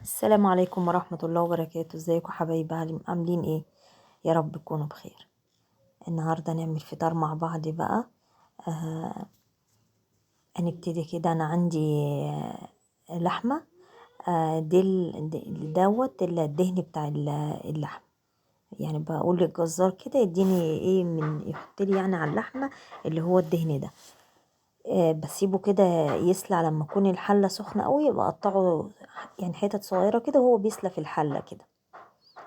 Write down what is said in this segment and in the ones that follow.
السلام عليكم ورحمة الله وبركاته. ازيكم حبايبي؟ عاملين ايه؟ يا رب تكونوا بخير. النهاردة نعمل فطار مع بعض بقى. هنبتدي كده. انا عندي لحمة، ديل دوت الدهن بتاع اللحمة، يعني بقول للجزار كده يديني ايه من يحط لي يعني على اللحمة اللي هو الدهن ده. بسيبه كده يسلع لما تكون الحلة سخنة قوي، بقطعه يعني حتت صغيرة كده وهو بيسلى في الحلة كده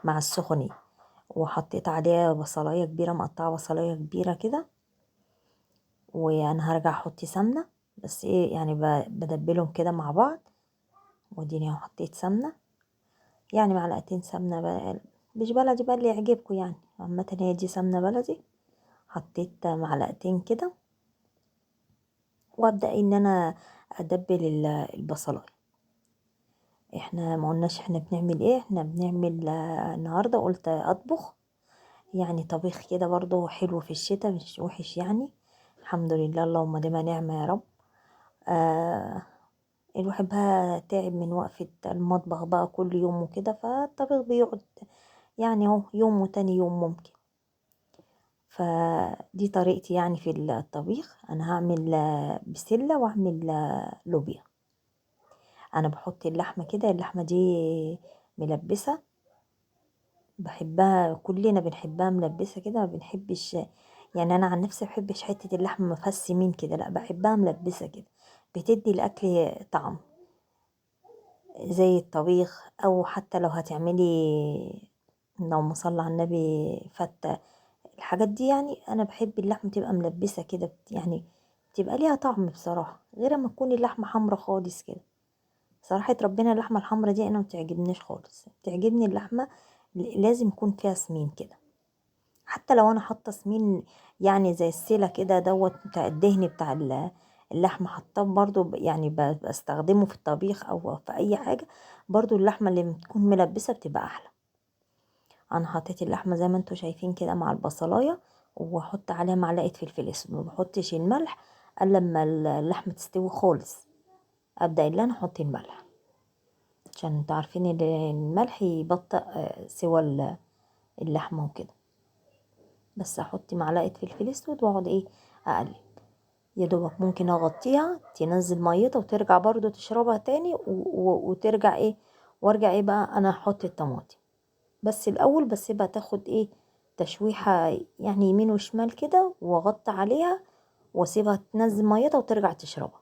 مع السخونية. وحطيت عليها بصلاية كبيرة، مقطعة بصلاية كبيرة كده. وانا هرجع احط سمنة، بس ايه يعني بدبلهم كده مع بعض. وديني اهو حطيت سمنة، يعني معلقتين سمنة مش بلدي بقى اللي يعجبكم يعني، عامة هي دي سمنة بلدي. حطيت معلقتين كده، وابدأ ان انا ادبل البصلاية. احنا ما قلناش احنا بنعمل ايه. احنا بنعمل النهاردة قلت اطبخ يعني طبيخ كده برضو حلو في الشتاء، مش وحش يعني، الحمد لله، اللهم ديما نعمة يا رب. الواحد بقى تعب من وقفة المطبخ بقى كل يوم وكده، فالطبيخ بيقعد يعني اهو يوم وتاني يوم ممكن. فدي طريقتي يعني في الطبيخ. انا هعمل بسلة واعمل لوبيا. انا بحط اللحمة كده، اللحمة دي ملبسة، بحبها، كلنا بنحبها ملبسة كده، ما بنحبش يعني، انا عن نفسي ما بحبش حتة اللحمة ما فيهاش سمين كده، لا بحبها ملبسة كده، بتدي الاكل طعم زي الطبيخ. او حتى لو هتعملي اللهم صل على النبي فتة، الحاجات دي يعني انا بحب اللحمة تبقى ملبسة كده، يعني بتبقى ليها طعم بصراحة، غير ما تكون اللحمة حمرا خالص كده. صراحة ربنا اللحمة الحمرا دي انا ما بتعجبنيش خالص، بتعجبني اللحمة لازم يكون فيها سمين كده، حتى لو انا حاطة سمين يعني زي السلة كده دوت بتاع الدهن بتاع اللحمة حاطاه برضو، يعني بستخدمه في الطبيخ او في اي حاجة، برضو اللحمة اللي بتكون ملبسة بتبقى احلى. انا حطيت اللحمة زي ما انتوا شايفين كده مع البصلاية، واحط عليها معلقة فلفل اسود، ما بحطش الملح الا لما اللحمة تستوي خالص، ابدأ ان انا احط الملح، عشان انتوا عارفين ان الملح يبطئ سوى اللحمة وكده. بس احط معلقة فلفل اسود واقعد ايه اقلب، يا دوبك ممكن اغطيها تنزل ميتها وترجع برضو تشربها تاني، وترجع ايه، وارجع ايه بقى انا احط الطماطم بس الاول، بس بقى تاخد ايه تشويحة يعني يمين وشمال كده، واغطي عليها واسيبها تنزل ميتها وترجع تشربها.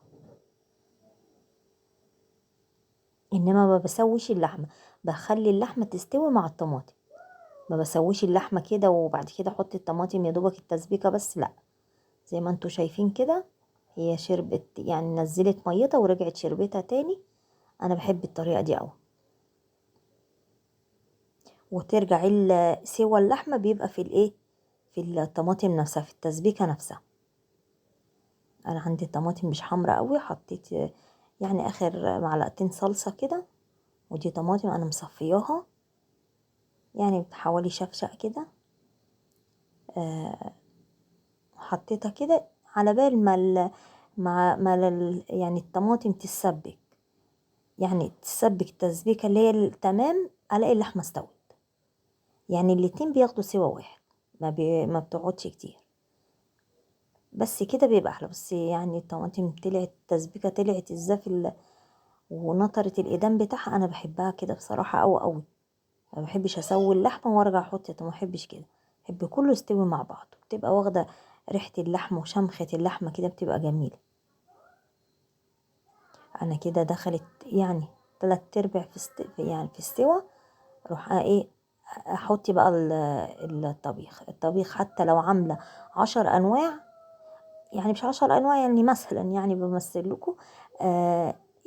انما ما بسويش اللحمة، بخلي اللحمة تستوي مع الطماطم، ما بسويش اللحمة كده وبعد كده احط الطماطم يا دوبك التسبيكة بس، لا زي ما انتوا شايفين كده هي شربت يعني نزلت ميتها ورجعت شربتها تاني. انا بحب الطريقة دي قوي. وترجع سوى اللحمة بيبقى في الايه، في الطماطم نفسها، في التسبيكة نفسها. انا عندي الطماطم مش حمرا قوي، حطيت يعني اخر معلقتين صلصة كده، ودي طماطم انا مصفياها يعني حوالي شفشق كده، حطيتها كده على بال ما مع ما يعني الطماطم تتسبك، يعني تتسبك التسبيكة اللي هي التمام، الاقي اللحمة استوت. يعني الاتنين بياخدوا سوا واحد، ما بتقعدش كتير، بس كده بيبقى احلى. بس يعني الطماطم طلعت التسبيكة طلعت ازاي في ونطرت الإدام بتاعها، انا بحبها كده بصراحة قوي قوي. ما بحبش اسوي اللحمة وارجع احط طماطم، ما بحبش كده، بحب كله يستوي مع بعضه، بتبقى واخدة ريحة اللحمة وشمخة اللحمة كده، بتبقى جميلة. انا كده دخلت يعني تلات ارباع في يعني في السوا، اروح ايه احط بقى الطبيخ. الطبيخ حتى لو عاملة 10 انواع، يعني مش 10 انواع يعني مثلا، يعني بمثل لكم،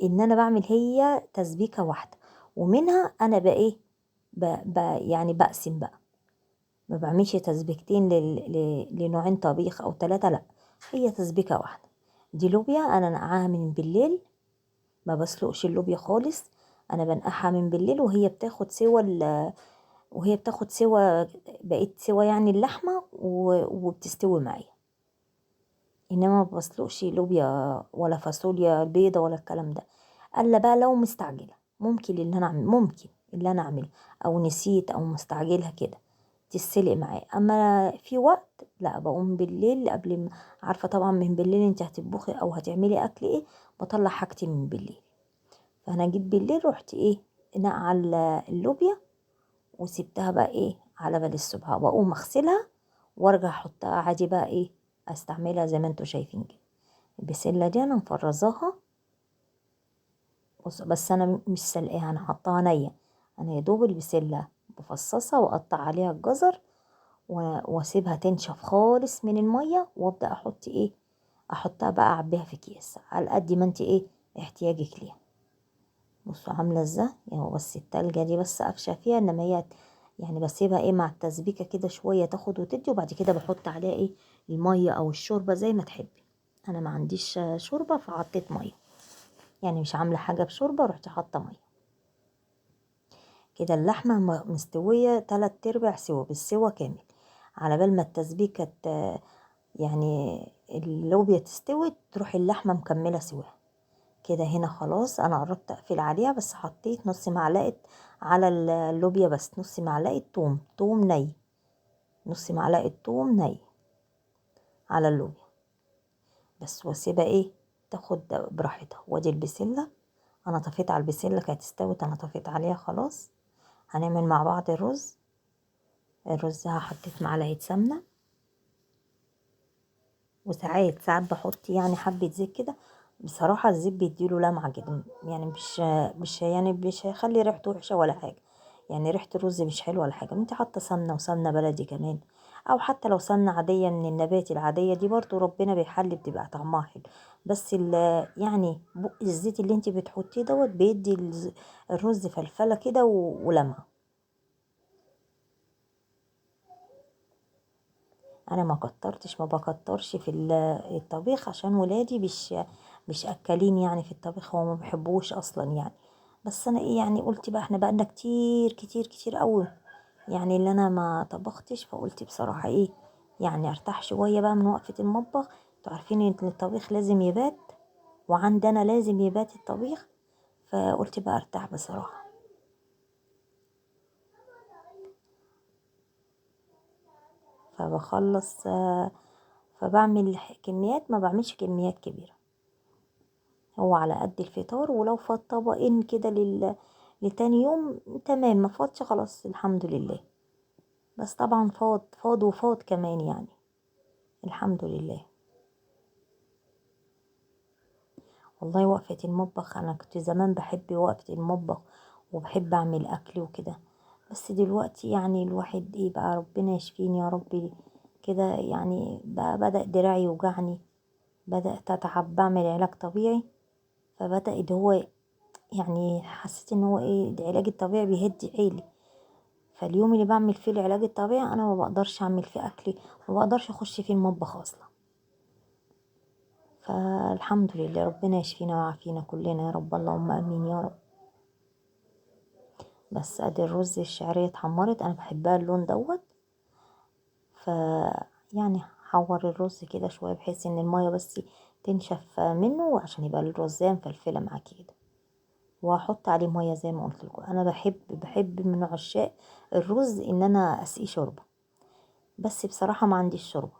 ان انا بعمل هي تسبيكة واحدة، ومنها انا بقى ايه، يعني بقسم بقى، ما بعملش تسبيكتين لنوعين طبيخ او 3، لا هي تسبيكة واحدة. دي لوبيا انا نقعاها من بالليل، ما بسلقش اللوبيا خالص، انا بنقعها من بالليل وهي بتاخد سوى وهي بتاخد سوى بقيت سوى يعني اللحمة وبتستوي معايا. انما ما بسلقش لوبيا ولا فاصوليا بيضة ولا الكلام ده، الا بقى لو مستعجلة. ممكن اللي انا اعمل، ممكن اللي انا اعمله او نسيت او مستعجلها كده تتسلق معايا. اما في وقت لا، بقوم بالليل قبل ما، عارفه طبعا من بالليل انت هتطبخي او هتعملي اكل ايه، بطلع حاجتي من بالليل. فانا جيت بالليل رحت ايه نقع اللوبيا وسبتها بقى ايه على بال الصبح، بقوم اغسلها وارجع احطها عادي بقى ايه استعملها زي ما انتوا شايفين كده. البسله دي انا مفرزاها، بس انا مش سلقاها، انا حطاها نيه، انا يا دوب البسله بفصصها واقطع عليها الجزر واسيبها تنشف خالص من المية، وابدا احط ايه، احطها بقى اعبيها في اكياس على قد ما انت ايه احتياجك ليها. بصوا عامله ازاي يعني، بس التلجة دي بس قفشه فيها، انما هي يعني بسيبها ايه مع التسبيكه كده شوية تاخد وتدي، وبعد كده بحط عليها ايه المية او الشوربة زي ما تحبي. انا ما عنديش شوربة فحطيت مية، يعني مش عامله حاجة بشوربه، رحت حاطه مية كده. اللحمة مستوية 3/4 سوا، بالسوا كامل، على بال ما التسبيكه يعني اللوبيا تستوي تروح اللحمة مكملة سواها كده. هنا خلاص انا قربت اقفل عليها، بس حطيت نص معلقه على اللوبيا، بس نص معلقه توم، توم ني، نص معلقه توم ني على اللوبيا بس، واسيبها ايه تاخد براحتها. وادي البسله انا طفيت على البسله كانت استوت، انا طفيت عليها خلاص. هنعمل مع بعض الرز. الرز حطيت معلقه سمنه، وساعات ساعات بحط يعني حبه زيت كده، بصراحة الزيت بيديله لمعة كده، يعني مش يعني مش هيخلي ريحته وحشة ولا حاجة، يعني ريحه الرز مش حلوة ولا حاجة. انت حاطه سمنه، وسمنه بلدي كمان، او حتى لو سمنه عادية من النبات العادية دي برضو ربنا بيحلي بتبقى طعمها حلو. بس يعني بق الزيت اللي انت بتحطيه دوت بيدي الرز فلفله كده ولمعه. انا ما كترتش، ما بكترش في الطبيخ عشان ولادي مش اكلين يعني في الطبيخ، هو ما بيحبوش اصلا يعني. بس انا ايه يعني قلت بقى احنا بقالنا كتير كتير كتير قوي يعني اللي انا ما طبختش، فقلت بصراحة ايه يعني ارتاح شوية بقى من وقفه المطبخ. انتوا عارفين ان الطبيخ لازم يبات، وعندنا لازم يبات الطبيخ، فقلت بقى ارتاح بصراحة. فبخلص، فبعمل كميات، ما بعملش كميات كبيرة، هو على قد الفطار، ولو فات طبقين كده لتاني يوم تمام، ما فاتش خلاص الحمد لله. بس طبعا فاض فاض وفاض كمان يعني الحمد لله. والله وقفة المطبخ، انا كنت زمان بحب وقفة المطبخ وبحب اعمل اكل وكده، بس دلوقتي يعني الواحد ايه بقى، ربنا يشفيني يا ربي كده، يعني بقى بدأ دراعي يوجعني، بدأت اتعب، بعمل علاج طبيعي، فبدأ هو يعني حسيت ان هو ايه العلاج الطبيعي بيهدي حيلي. فاليوم اللي بعمل فيه العلاج الطبيعي انا ما بقدرش اعمل فيه اكلي، ما بقدرش اخش فيه المطبخ اصلا. فالحمد لله ربنا يشفينا ويعافينا كلنا يا رب، اللهم امين يا رب. بس ادي الرز الشعرية اتحمرت، انا بحبها اللون دوت، ف يعني حور الرز كده شوية بحيث ان المية بس تنشف منه، عشان يبقى الرزايه مفلفله معاكي كده. وهحط عليه مية زي ما قلت لكم، انا بحب من عشاق الرز ان انا اسقيه شوربة، بس بصراحة ما عنديش شوربة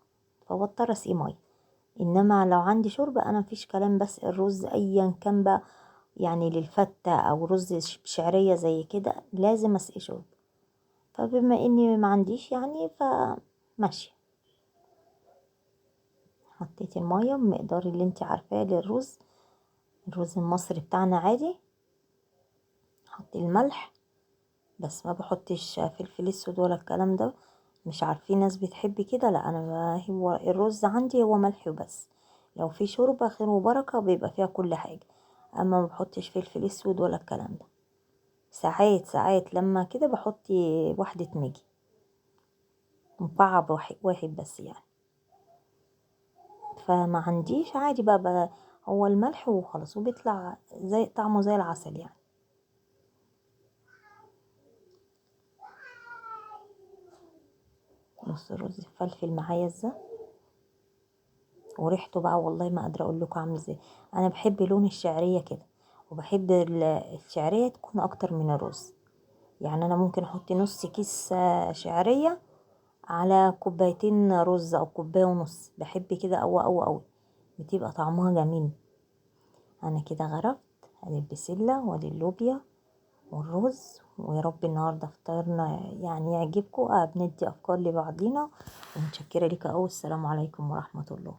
فبضطر اسقيه مية، انما لو عندي شوربة انا مفيش كلام، بس الرز ايا كان بقى يعني للفته او رز شعرية زي كده لازم اسقيه شوربة، فبما اني ما عنديش يعني فماشي. حطيت المية بمقدار اللي انت عارفاه للرز، الرز المصري بتاعنا عادي. حطي الملح بس، ما بحطش فلفل اسود ولا الكلام ده، مش عارفين ناس بتحب كده، لا انا هو الرز عندي هو ملح وبس، لو في شوربة خير وبركة بيبقى فيها كل حاجة، اما ما بحطش فلفل اسود ولا الكلام ده. ساعات ساعات لما كده بحط واحدة ماجي مكعب واحد بس يعني، فما عنديش عادي بقى هو الملح وخلاص، وبيطلع زي طعمه زي العسل يعني. نص الرز الفلفل معايا ازاي وريحته بقى، والله ما قادرة اقول لكم عامل ازاي. انا بحب لون الشعرية كده، وبحب الشعرية تكون اكتر من الرز. يعني انا ممكن احط نص كيس شعرية على كوبايتين رز او كوباية ونص، بحب كده أوي أوي أوي، بتبقى طعمها جميل. انا كده غرفت ادي البسلة وادي اللوبيا والرز، ويا رب النهارده فطارنا يعني يعجبكم. بندي افكار لبعضينا، ومتشكرة لكم أوي. السلام عليكم ورحمة الله.